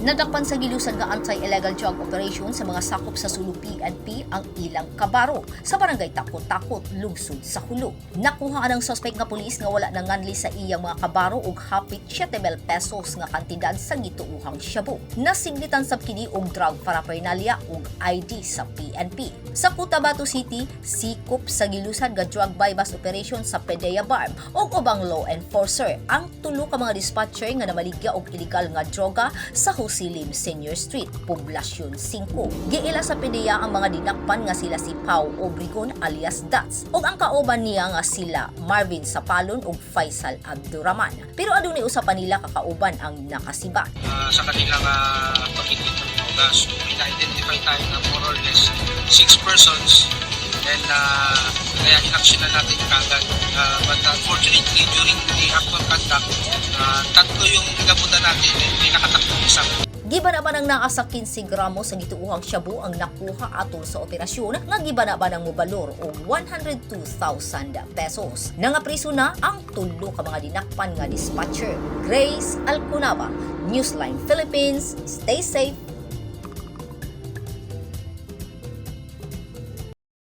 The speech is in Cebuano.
Nadakpan sa gilusad nga anti-illegal drug operation sa mga sakop sa Sulu PNP ang ilang kabaro sa barangay Takot-Takot, lungsod sa Jolo. Nakuha ang suspect nga pulis nga wala nanganli sa iyang mga kabaro og hapit 7,000 pesos nga kantidad sa gituohang shabu. Nasinglitan sab kini og drug paraphernalia ug ID sa PNP. Sa Cotabato City, sikop sa gilusad nga drug buy-bust operation sa PDEA BARMM ug ubang law enforcer ang tulo ka mga dispatcher nga namaligya og illegal nga droga sa Jose Lim Senior Street, Poblacion 5. Giila sa PDEA ang mga dinakpan nga sila si Pau Obregon alias Dats ug ang kauban niya nga sila Marvin Sapalon ug Faisal Abdurrahman. Pero adunay usa pa nila ka kauban ang nakasibat. Sa kanilang pagkikit ng droga. So, may na-identify tayo na more or less six persons and kaya inaction na natin kagad. But unfortunately, during the actual conduct, tatlo yung inabutan natin and may nakatakbong isa. Gibana-banang naa sa 15 gramo sa gituohang shabu ang nakuha atol sa operasyon nga gibana-banang mobalor og 102,000 pesos. Nangapriso na ang tulo ka mga dinakpan nga dispatcher. Grace Alcunaba, Newsline Philippines. Stay safe.